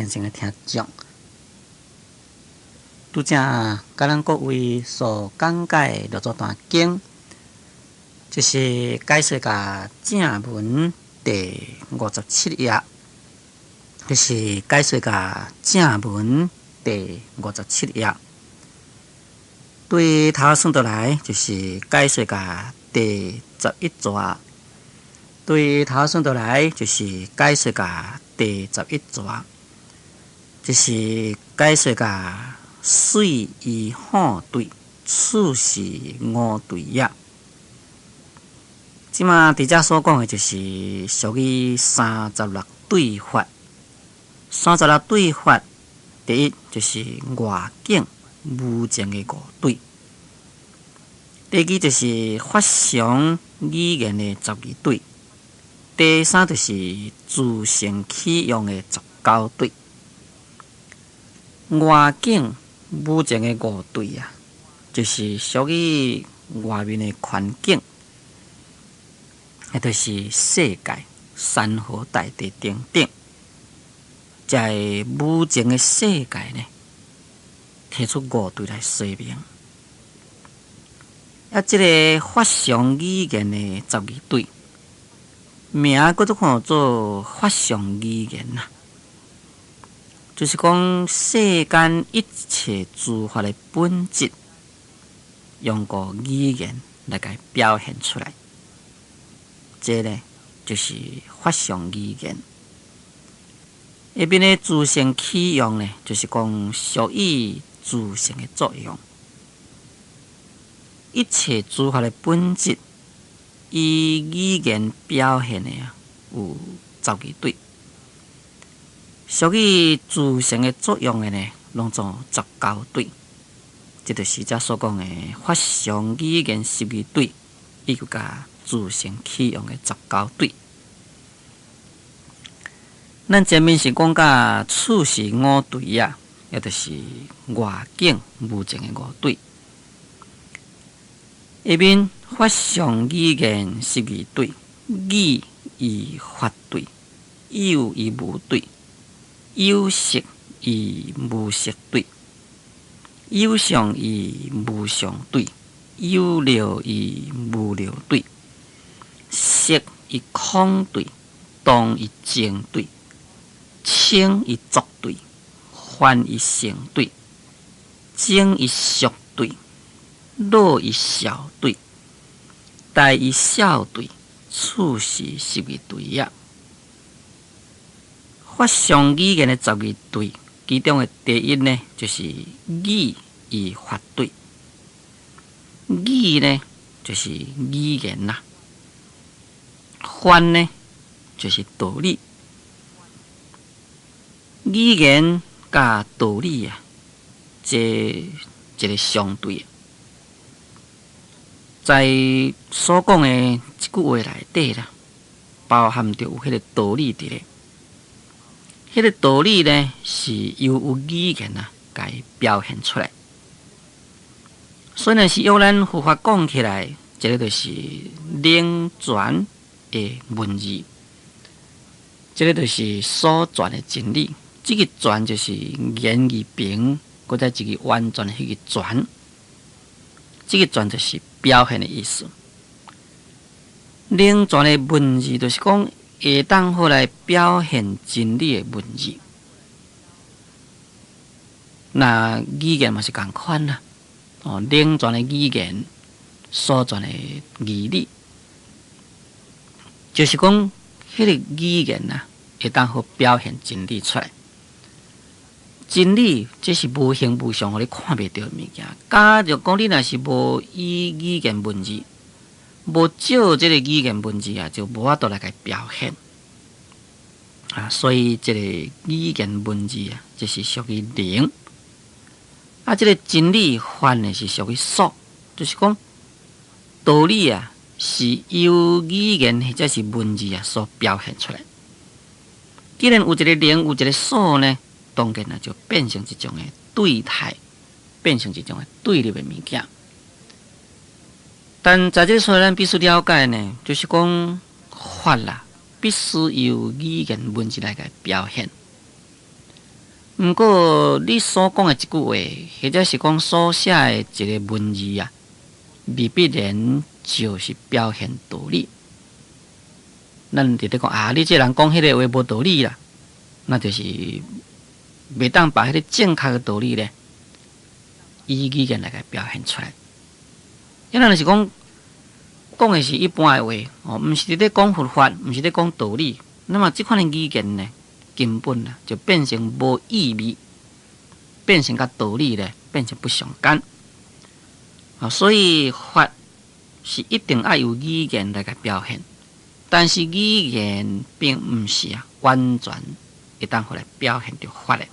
虔誠的聽眾，拄才佮咱各位所講解的六祖壇經，就是解說共正文第五十七頁，就是解說共正文第五十七頁。對頭算倒來，就是解說共第十一逝。對頭算倒來，就是解說共第十一逝，就是解說共水依雨對，處是五對仔。這馬佇遮所講的，就是屬於三十六對法。三十六對法，第一就是外境無情的五對；第二就是法常語言的十二對；第三就是自性起用的十九對。外境無情的五對啊，就是屬於外面的環境，彼就是世界、山河大地等等。在無情的世界呢，提出五對來說明。啊，這个法常語言的十二對，名閣做看做法常語言啦，就是講世間一切諸法的本質，用個語言來共表現出來。這呢，就是法常語言。下面的自性起用呢，就是講屬於自性的作用。一切諸法的本質，以語言表現的啊，有十二對。屬於自性的作用的呢，攏總十九對。這就是遮所講的法常語言十二對，以及佮自性起用的十九對。咱前面是講甲處是五對啊，也就是外境無情的五對。下面法常語言十二對，語依法對，有依無對，有色依無色對，有相依無相對，有漏依無漏對，色依空對，動依靜對，清依濁對，梵依聖對，精依俗對，老依少對，大依小對，處是十二對仔。法常語言的十二對，其中的第一呢，就是語依法對。語呢，就是語言啦；法呢，就是道理。語言佮道理啊，這一个相對。在所講的這句話內底啦，包含著有彼个道理佇咧。彼个道理呢，是由有語言啊，共伊表現出來。雖然是用咱佛法講起來，這个就是能詮的文字，這个就是所詮的真理。這个詮就是言字旁，閣再一个完全的彼个全，這个詮就是表現的意思。能詮的文字就是講會當好來表現真理的文字。那語言嘛是仝款啦，哦，能詮的語言，所詮的義理，就是講彼个語言啊，會當好表現真理出來。真理這是無形無相，予你看袂著的物件。假如講你若是無以語言文字，無借這个語言文字啊，就無法度來共表現。啊，所以這个語言文字啊，這是屬於能。啊，這个真理法呢是屬於所，就是講道理啊，是由語言或者是文字啊所表現出來。既然有一個能，有一個所呢，當然啊就變成一種的對態，變成一種的對立的物件。但在這個時候，咱必須了解呢，就是講法啦，必須由語言文字來共表現。毋過你所講的這句話，或者是講所寫的一个文字啊，未必然就是表現道理。咱佇咧講啊，你這人講彼个話無道理啦，那就是袂當把彼个正確的道理咧，以語言來共表現出來。因為若是講講的是一般的話，哦，毋是佇咧講佛法，毋是咧講道理，那麼這款的語言呢，根本啊就變成無意味，變成佮道理咧變成不相干。啊，所以法是一定愛有語言來共表現，但是語言並毋是啊完全會當予來表現著法的。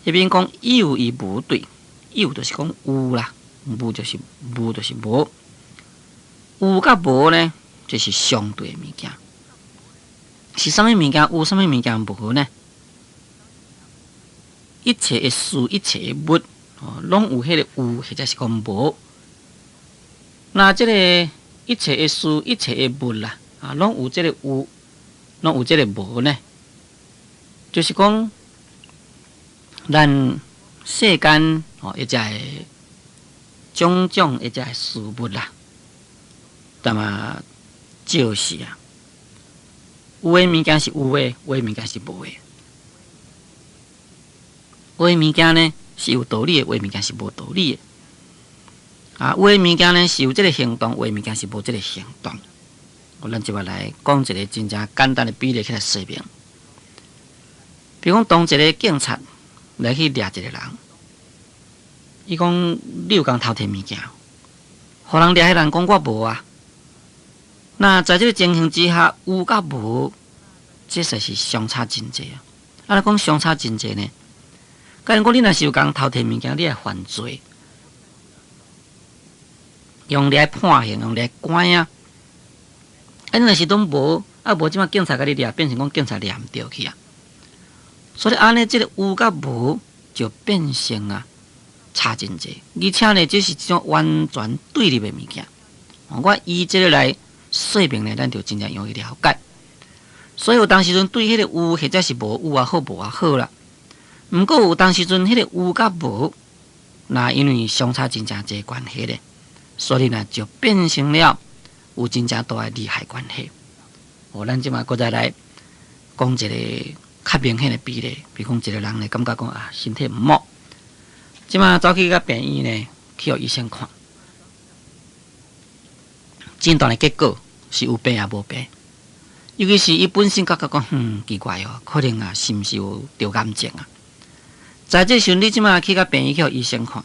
彼邊講有與無對，有就是講有啦，無就是無就是無。有佮無呢，這是相對的物件。是啥物物件有，啥物物件無呢？一切的事，一切的物，哦，攏有彼个有，或者是講無。那這個一切的事，一切的物啦，啊，攏有這個有，攏有這個無呢？就是講，咱世間哦，一切種種一切事物啦，那麼就是啊，有的物件是有的，有的物件是無的。有的物件呢是有道理的，有的物件是無道理的。啊，有的物件呢是有這个行動，有的物件是無這个行動。咱這擺來講一个真正簡單的比例起來說明。比如講，當一个警察來去掠一个人，伊講你有共偷提物件，予人掠彼人講我無啊。那在這个情形之下，有佮無，這實是相差真濟啊！啊，若講相差真濟呢？假如講你若是有共偷提物件，你會犯罪，用來判刑，用來關啊！啊，你若是攏無，啊無，這擺警察共你掠，變成講警察掠毋著去啊！所以按呢，這个有佮無就變成啊差真濟，而且呢，這是一種完全對立的物件。我以這个來說明呢，咱就真正容易了解。所以有當時陣對彼个有或者是無，有也好，無也好啦。毋過有當時陣彼个有佮無，那因為相差真正濟關係咧，所以呢就變成了有真正大的利害關係。哦，咱這擺閣再來講一个較明顯的比例，比如講一个人呢，感覺講啊身體毋好，這擺走去共病院呢，去予醫生看，診斷的結果是有病抑無病。尤其是伊本身感覺講，奇怪哦，可能啊，是毋是有著癌症啊？在這時陣，你這擺去共病院去予醫生看，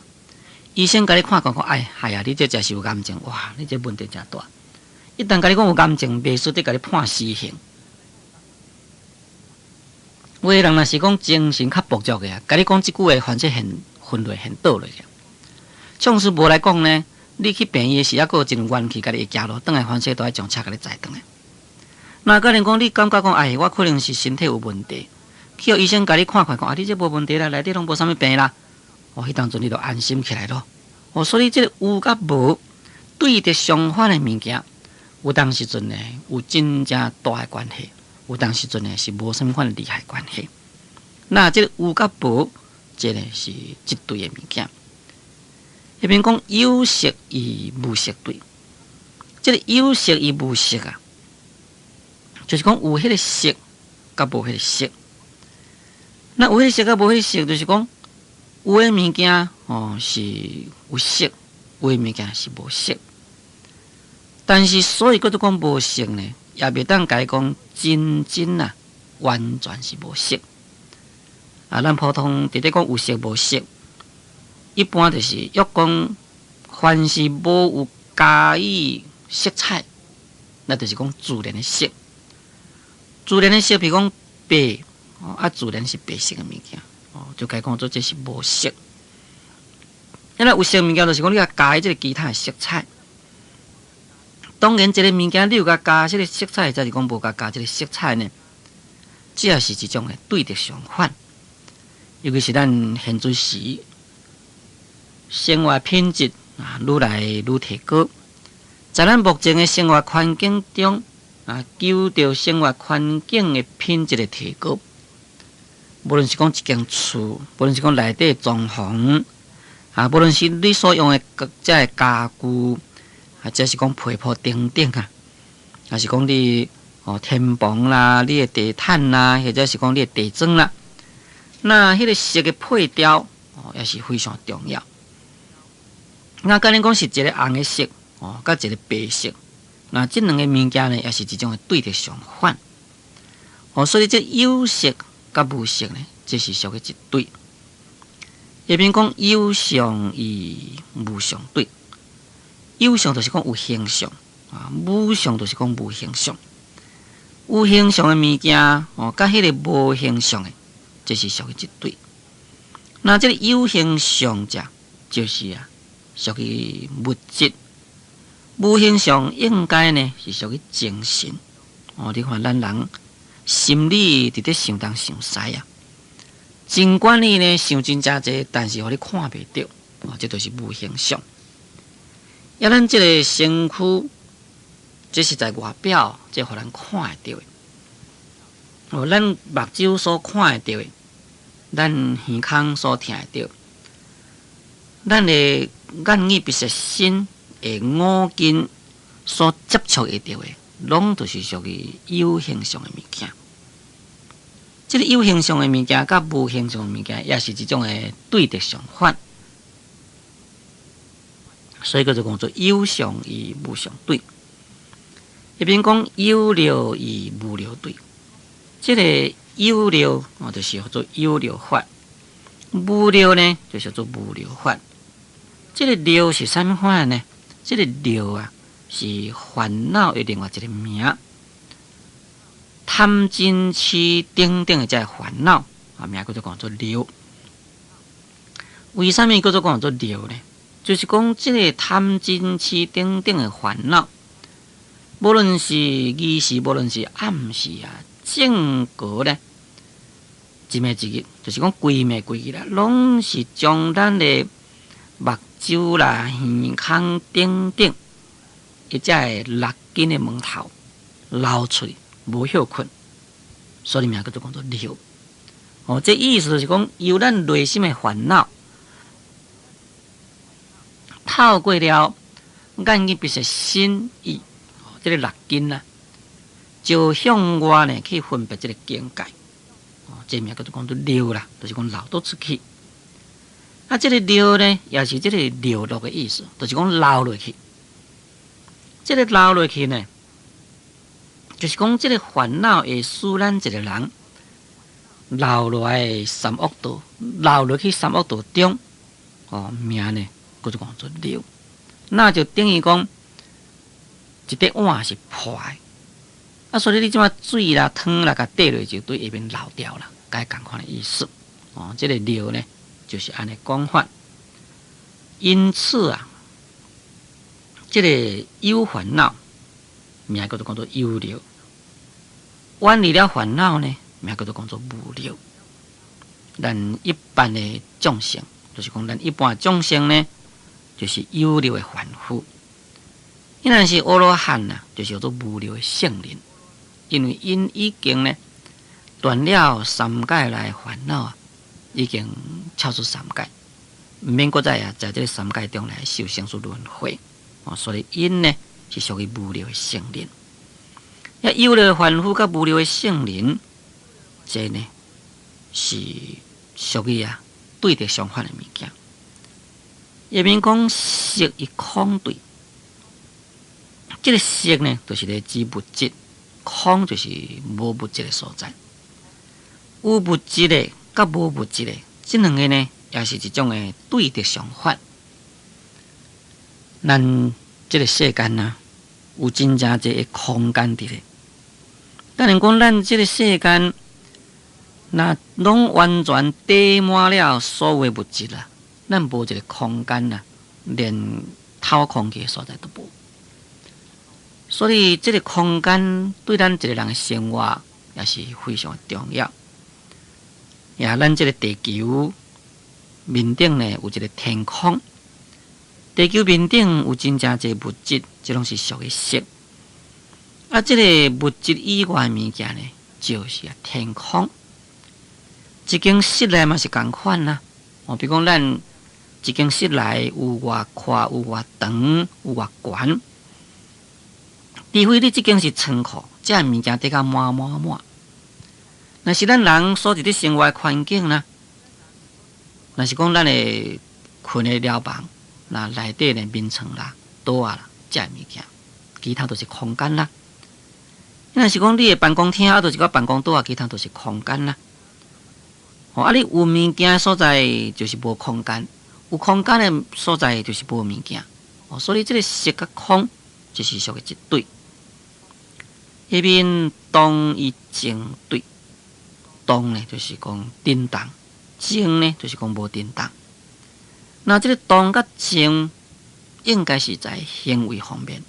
醫生共你看講講，哎，係啊，你這真是有癌症，哇，你這問題誠大。一旦共你講有癌症，袂輸得共你判死刑。有的人若是講精神較薄弱的啊，共你講這句話，反正現昏落現倒落去。創始無來講呢，你去病院時，猶閣有一陣元氣，家己會行路，轉來反正都愛將車共你載轉來。那假如講你感覺講，哎，我可能是身體有問題，去予醫生共你看看，講啊，你這無問題啦，內底攏無啥物病啦。哦，彼當陣你就安心起來咯。哦，所以這个有佮無對著相反的物件，有當時陣呢有真正大的關係，有當時陣呢是無啥物款利害關係。那這个有佮無，這个是一對的物件。彼邊講有色與無色對，這个有色與無色啊，就是講有彼个色，佮無彼个色。那有彼个色佮無彼个色，就是講有的物件哦是有色，有的物件是無色。但是所以閣閣講無色呢，也袂當共伊講真真啊，完全是無色。啊，咱普通佇咧講有色無色，一般就是欲講凡是無有加以色彩，那就是講自然的色。自然的色，比如講白，哦，啊，自然是白色的物件，哦，就共伊講做這是無色。因為有色物件，就是講你共加這个其他的色彩。當然，這个物件你有共加這个色彩，或者是講無共加這个色彩呢？這也是一種的對著相反。尤其是咱現在時生活品質啊，愈來愈提高，在咱目前的生活環境中啊，求著生活環境的品質的提高，無無論是講一間厝，無論是講內底裝潢，啊，無論是你所用的這个家具，或者是講被鋪等等啊，抑是講你哦天棚啦，你的地毯啦，或者是講你的地磚啦，那彼个色的配調哦，也是非常重要。那敢若講是一个紅的色哦，佮一个白色，那這兩个物件呢，也是一種的對的相反。哦，所以這有色佮無色呢，這是屬於一對。下面講有相與無相對，有相就是講有形相啊，無相就是講無形相。有形相的物件哦，佮彼个無形相的，這是屬於一對。那這个有形相者，就是啊，屬於物質；無形相應該呢是屬於精神。哦，你看咱人心裡佇咧想東想西啊，儘管你呢想真誠濟，但是予你看袂著，哦，這就是無形相。啊，咱這个身軀，這是在外表，這予咱看會著的。哦，咱目睭所看會著的，咱耳孔所聽會著，咱的眼耳鼻舌身的五根所接觸會著的，攏就是屬於有形相的物件。這个有形相的物件，佮無形相的物件，也是一種的對的相反。所以叫做講做有相與無相對。一邊講有漏與無漏對，這个有漏哦，就是叫做有漏法；無漏呢，就叫做無漏法。這个漏是啥物款呢？這个漏啊，是煩惱的另外一个名。貪嗔癡等等的這个煩惱啊，名叫做講做漏。為啥物叫做講做漏呢？就是講這個貪嗔癡等等的煩惱，無論是爾時，無論是暗時啊，整個呢，一暝一日，就是講規暝規日啦，攏是將咱的目睭啦、耳孔等等，一這个六根的門頭流出去，無歇睏，所以名叫做講做漏。哦，這意思就是講，由咱內心的煩惱，透過了眼耳鼻舌身意，這个六根啊，就向外呢去分別這个境界。哦，這名叫做講做漏啦，就是講漏倒出去。啊，這个漏呢，也是這个流落的意思，就是講流落去。這个流落去呢，就是講這个煩惱會使咱一个人流落來三惡道，流落去三惡道中，哦，名呢，叫做講做漏。那就等於講一塊碗是破的，啊，所以你這馬水啦、湯啦，共綴落就對下面漏掉啦，該仝款的意思。哦，這个漏呢，就是按呢講法。因此啊，這个有煩惱，名叫做講做有漏；遠離了煩惱呢，名叫做講做無漏。咱一般的眾生，就是講咱一般眾生呢，就是有漏的凡夫。伊若是阿羅漢啊，就是叫做無漏的聖人，因為𪜶已經呢斷了三界內煩惱啊，已經超出三界，毋免閣再啊，在這个三界中來受生死輪迴。哦，所以𪜶呢是屬於無漏的聖人。啊，有漏的凡夫佮無漏的聖人，這呢是屬於啊對著相反的物件。下面講色與空對，這个色呢，就是咧指物質；空就是無物質的所在。有物質的佮無物質的，這兩个呢，也是一種的對著相反。咱這个世間啊，有真正濟个空間佇咧。當然講，咱這个世間，若攏完全填滿了所有物質啦，咱無一个空間啦，連透空氣的所在都無。所以，這个空間對咱一个人的生活也是非常重要。也，咱這个地球面頂呢，有一个天空。地球面頂有真正濟物質，這攏是屬於色。啊，這个物質以外的物件呢，就是啊天空。一間室內嘛是仝款啦。哦，比如講咱一間室內有偌寬、有偌長、有偌懸，除非你這間是倉庫，這物件疊甲滿滿滿。若是咱人所佇咧生活環境啦，若是講咱的睏的寮房，那內底的眠床啦、桌仔啦，這物件，其他都是空間啦。若是講你的辦公廳啊，就是個辦公桌仔，其他都是空間啦。哦，啊，你有物件所在就是無空間，有空間的所在就是無物件。哦，所以這个色佮空就是屬於一對。彼面動與靜對，動呢就是講振動，靜呢就是講無振動。那這个動佮靜應該是在行為方面，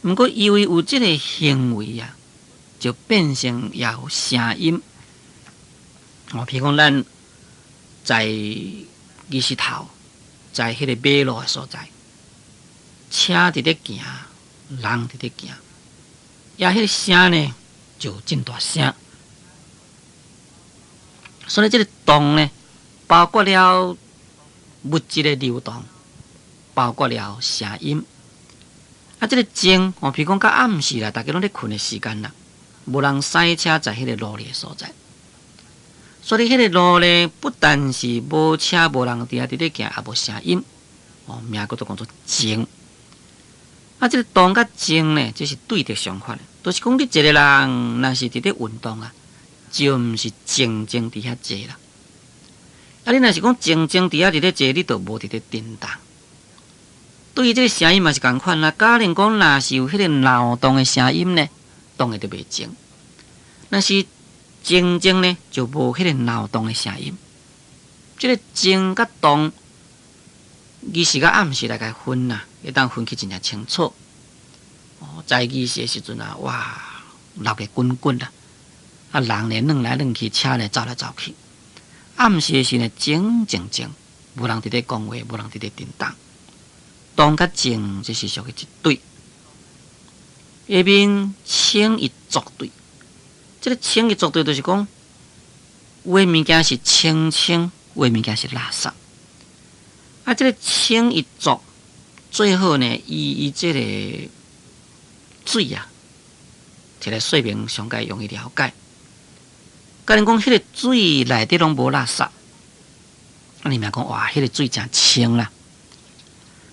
毋過因為有這个行為啊，就變成也有聲音。哦，譬如講咱在二石頭，在彼个馬路的所在，車佇咧行，人佇咧行，也彼个聲呢就真大聲。所以這个動呢，包括了物質的流動，包括了聲音。啊，這个靜，哦，譬如講到暗時啦，大家攏咧睏的時間啦，無人駛車在彼个路的所在。所以彼个路呢，不但是無車無人佇遐佇咧行，也無聲音。哦，名叫做講做靜。啊，這个動佮靜呢，這是對著相反的。就是講你一個人若是佇咧運動啊，就毋是靜靜佇遐坐啦。啊，你若是講靜靜佇遐佇咧坐，你就無佇咧振動。對於這个聲音嘛是仝款啦。假如講若是有彼个鬧動的聲音呢，當然就袂靜。若是靜靜呢，就無彼個鬧動的聲音。這个靜佮動，日時佮暗時來共分啊，會當分去真正清楚。哦，在日時的時陣啊，哇，鬧個滾滾啦，啊，人呢轉來轉去，車呢走來走去。暗時的時呢，靜靜靜，無人佇咧講話，無人佇咧振動。動佮靜，這是屬於一對。下面清與濁對，這个清與濁對就是講，有的物件是清清，有的物件是垃圾。啊，這个清與濁，最好呢，伊這个水啊，一个說明上蓋容易了解。假如講，彼个水內底攏無垃圾，啊，你名講哇，彼个水誠清啦。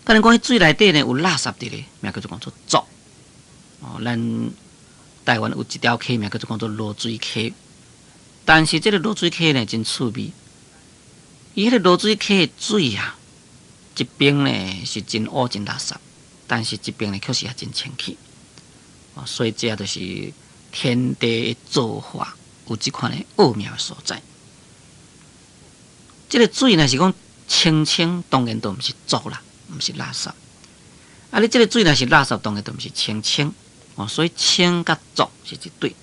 假如講，彼水內底呢有垃圾佇咧，名叫做講做濁。哦，咱台灣有一條溪名叫做講做濁水溪，但是這个濁水溪呢真趣味，伊彼个濁水溪的水啊，一邊呢是真烏真垃圾，但是一邊呢確實也真清氣。哦，所以這就是天地的造化，有這款的奧妙的所在。這个水若是講清清，當然都毋是濁啦，毋是垃圾。啊，你這个水若是垃圾，當然都毋是清清。哦，所以清佮濁是一對。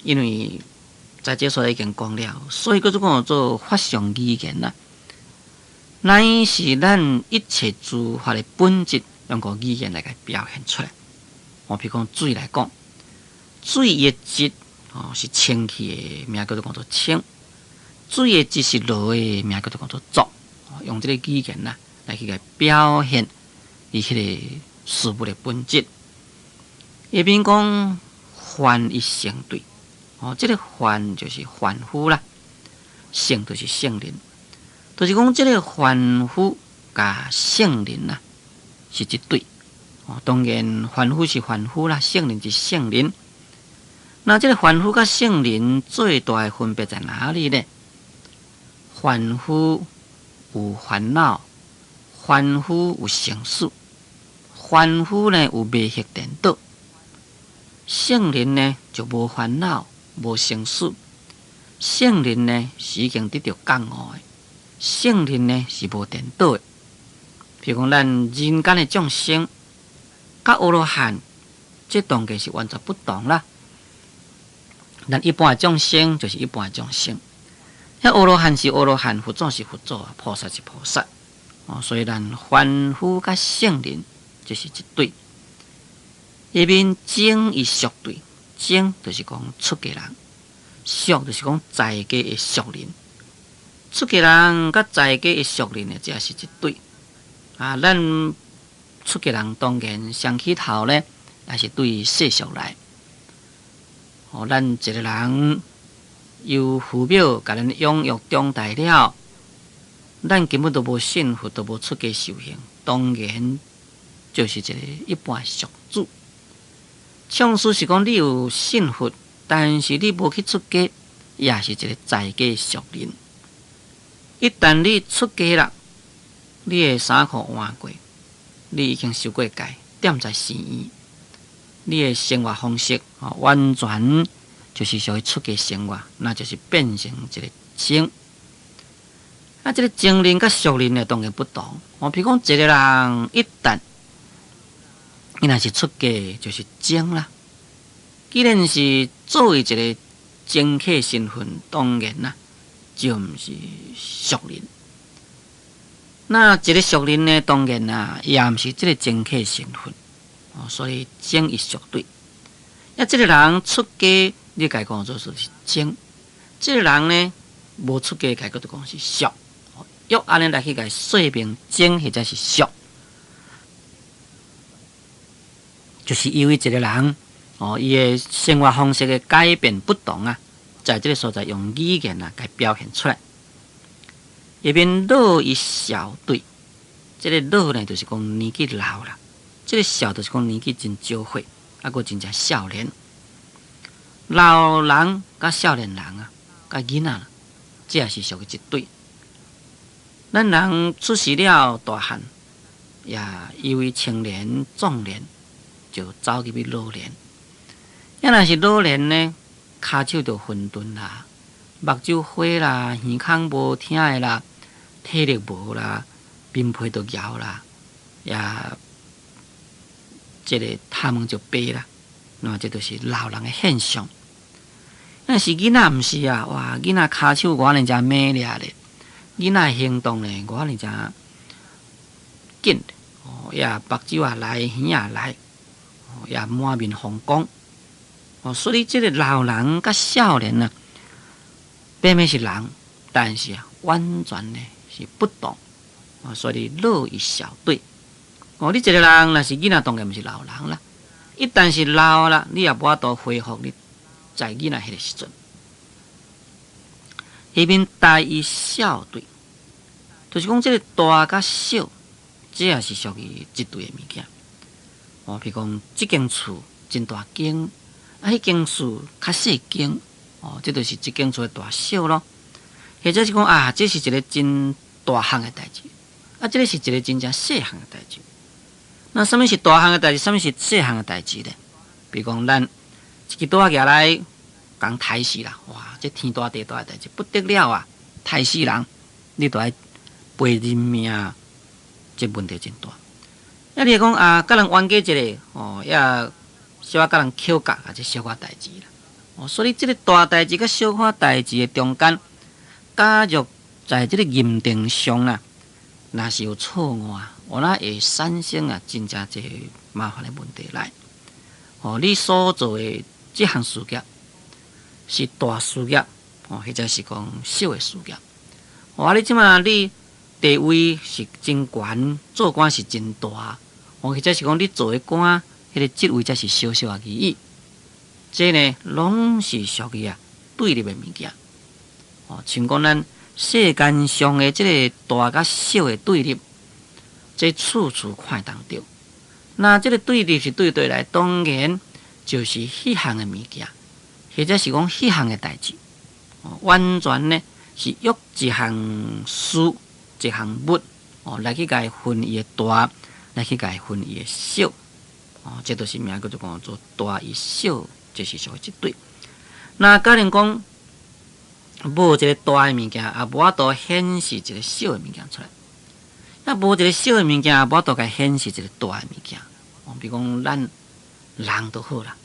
因為在這所已經講了，所以閣做講做法相語言啦，乃是咱一切諸法的本質，用個語言來共表現出來。我譬如講水來講，水的質哦是清氣的，名叫做講做清；水的質是濁的，名叫做講做濁。用這个語言啦來去共表現伊彼个事物的本質。下面講凡與聖對，哦，這个凡就是凡夫啦，聖就是聖人，就是講這个凡夫佮聖人啦是一對。哦，當然凡夫是凡夫啦，聖人是聖人。那這个凡夫佮聖人最大的分別在哪裡呢？凡夫有煩惱，凡夫有生死，凡夫呢有迷惑顛倒，聖人呢就無煩惱、無生死。聖人呢是已經得著覺悟的，聖人呢是無顛倒的。譬如講，咱人間的眾生，佮阿羅漢，這當然是完全不同啦。咱一般的眾生就是一般的眾生，遐阿羅漢是阿羅漢，佛祖是佛祖啊，菩薩是菩薩。哦，所以咱凡夫佮聖人這是一對。下面僧與俗對，僧就是講出家人，俗就是講在家的俗人，出家人佮在家的俗人呢，這也是一對。啊，咱出家人當然上起頭呢，也是對世俗來。哦，咱一個人由父母共咱養育長大了，咱根本都無信佛，都無出家修行，當然就是一個一般俗子。縱使是講你有信佛，但是你無去出家，也是一個在家俗人。一旦你出家啦，你的衫褲換過，你已經受過戒，踮在寺院，你的生活方式完全就是屬於出家生活，那就是變成一個僧。啊，這個僧人佮俗人呢，當然不同。哦，比如講，一個人一旦伊若是出家，就是僧啦。既然是作為一個僧客身份，當然啦，就毋是俗人。那一個俗人呢，當然啦，也毋是這個僧客身份。哦，所以僧與俗對。啊，這個人出家，你共伊講做是僧；這個人呢，無出家，共伊閣講是俗。欲按呢來去共伊說明僧或者是俗，就是因為一個人哦，伊的生活方式的改變不同啊，在這個所在用語言啊，共表現出來。下面老與少對，這個老呢，就是講年紀老啦；這個少就是講年紀真少歲，啊，閣真正少年。老人佮少年人啊，佮囡仔，這也是屬於一對。咱人出世了大漢，也因為青年、壯年就走入去老年。啊，若是老年呢，跤手就混沌啦，目睭花啦，耳孔無聽的啦，體力無啦，面皮就搖啦，也這個頭毛就白啦，那這就是老人的現象。但是囡仔毋是啊，哇！囡仔跤手偌爾正猛掠咧，囡仔行動呢偌爾正緊，哦，也目睭也來，耳也來，也滿面風光。哦，所以這個老人佮少年啊，明明是人，但是啊，完全呢是不同。哦，所以老與少對。哦，你一個人若是囡仔，當然毋是老人啦。一旦是老啦，你也無法度恢復你在囡仔彼個時陣。下面大與小對，就是講這個大佮小，這也是屬於一對的物件。哦，比如講，這間厝真大間，啊，彼間厝較細間，哦，這就是這間厝的大小咯。或者是講啊，這是一個真大項的代誌，啊，這個是一個真正細項的代誌。那啥物是大項的代誌，啥物是細項的代誌咧？比如講，咱一支刀仔舉來，共刣死啦！哇，這天大地大的代誌不得了啊！刣死人，你都愛賠人命，這問題真大。啊，你會講啊，共人冤家一下，哦，也小可共人口角啊，這小可代誌啦。哦，所以這個大代誌佮小可代誌的中間，假若在這個認定上啊，若是有錯誤啊，有哪會產生啊真正濟麻煩的問題來。哦，你所做的這項事業是大事業，哦，或者是講小的事業。哦，啊，你這馬你地位是真懸，做官是真大，哦，或者是講你做的官，彼個職位才是小小而已。這呢，攏是屬於啊對立的物件。哦，像講咱世間上的這個大佮小的對立，這處處看會當著。那這個對立是對佗來，當然就是彼項的物件，或者是講彼項的代誌，完全呢是用一項事、一項物哦來去共伊分伊的大，來去共伊分伊的小，哦，這就是名叫做講做大與小，這是屬於一對。那假如講無一個大的物件，也無法度顯示一個小的物件出來。啊，無一個小的物件，也無法度共顯示一個大的物件。哦，比如講咱人就好啦。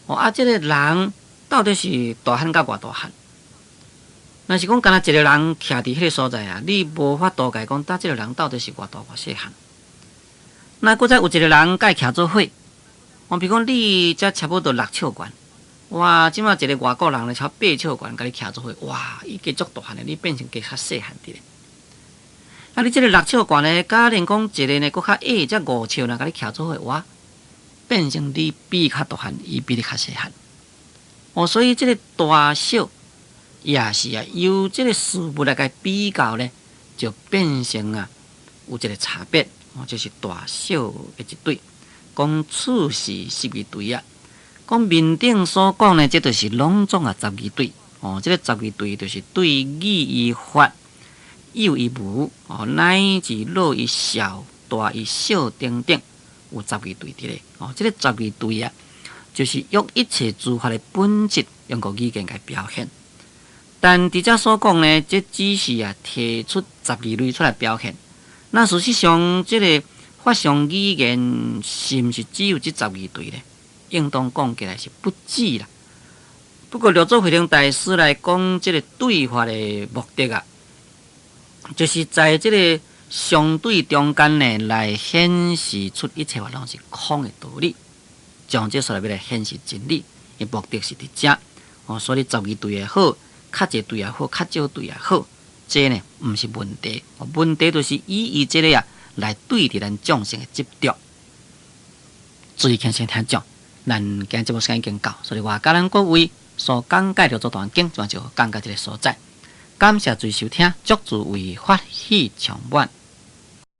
哦，啊，這個人到底是大漢佮偌大漢？若是講干焦一個人徛佇彼個所在啊，你無法度共伊講，呾這個人到底是偌大偌細漢？那閣再有一個人佮伊徛做伙，哦，比如講你才差不多6尺懸，哇！這馬一个外國人咧，超8尺懸，共你徛做伙，哇！伊加足大漢的，你變成加較細漢佇咧。啊！你這个6尺懸咧，假連講一个呢，閣較矮，才5尺呢，共你徛做伙，哇！變成你比較大漢，伊比你較細漢。哦，所以這个大小也是啊，由這个事物來共比較咧，就變成啊有一个差別，哦，就是大小的一對。講此是十二對啊。講面頂所講呢，這就是攏總啊十二對。哦，這个十二對就是對語於法、有與無，哦，乃至老與少、大與小等等，有十二對佇咧。哦，這个十二對啊，就是用一切諸法的本質，用個語言來表現。但佇遮所講呢，這只是啊提出十二類出來表現。那事實上，這个法相語言是毋是只有這十二對呢？應當講起來是不止啦。不過六祖慧能大師來講這个對法的目的啊，就是在這个相對中間呢，來顯示出一切法攏是空的道理，將這所來欲來顯示真理，伊目的是佇遮。哦，所以十二對也好，較濟對也好，較少對也好，這呢毋是問題。問題就是以伊這个啊來對治咱眾生的執著。注意聽先聽講。咱今日節目時間已經到，所以我佮咱各位所講解六祖壇經，就講到這个所在。感謝注意收聽，祝諸位法喜充滿。